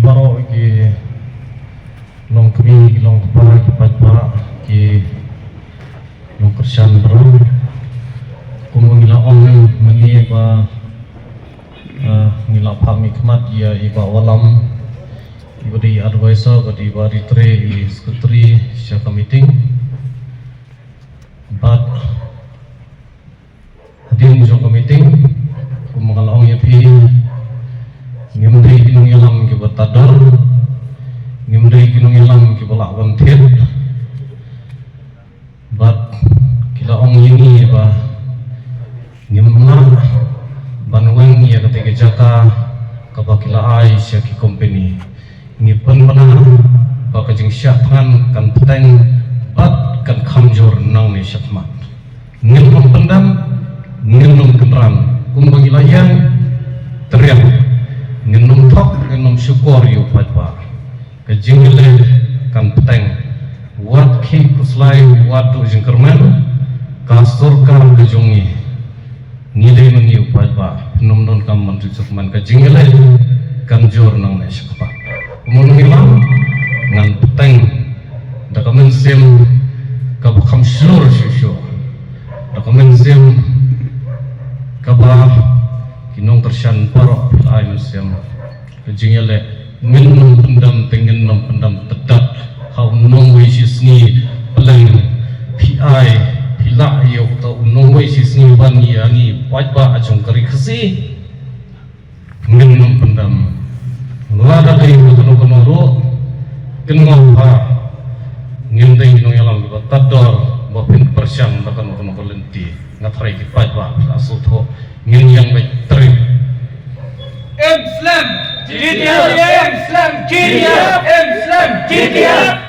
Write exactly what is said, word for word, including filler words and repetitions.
Baroh ki longkmie, ki longkpa, ki paidbah, ki nongkyrshan baroh. Kumba ngi la ong mynne ba, eh, ngi la phah mihkhmat ïa i Bah Wallam, iba dei advisor, bad iba dei tre i secretary sha ka meeting. Bad hadien jong ka meeting, kumba nga la ong ïa phi, ngim dei ki nongïalam kiba tad dor, ngim dei ki nongïalam kiba lah ban thied. Bad ki la ong ïa ngi ba ngim lah ban weng ïa kata ka jaka kaba ki la ai sha ki company. Ngi pynbna ba ka jingshah thngan kan bteng bad kan kham jur nangne shakhmat. Ngin ym pyndam, ngin ym kynran, kumba ngi la ïeng, triang. Ngin ym thok, ngin ym shukor ïa u paidbah. Ka jingïaleh kan bteng. Wat khih khuslai, wat duh jingkyrmen, ka sorkar ka jong ngi. Ngi dei ma ngi u paidbah, phin ym donkam ban duh jingkyrmen, ka jingïaleh kan jur nangne shakhmat. Kumno ngi wan, ngan bteng da ka mynsiem kaba kham shlur shuh shuh, da ka mynsiem kaba ki nongkyrshan baroh phi la ai mynsiem. Ka jingïaleh, ngin ym pyndam te ngin ym pyndam tdat. Ha u nongwei shisngi pleng phi ai, phi lah ïa uta u nongwei shisngi ban ïa ngi paidbah ha jong ka ri Khasi. Ngin ym pyndam. Lada dei kano kano ruh, kynmaw ba ngin dei ki nongïalam kiba tad dor ba phin pyrshang da kano kano ka lynti. Nga tharai ki paidbah la sngewthuh. Ngin ïeng beit, trai. Em slem. G D L. Em slem. G D L. Em slem. G D L.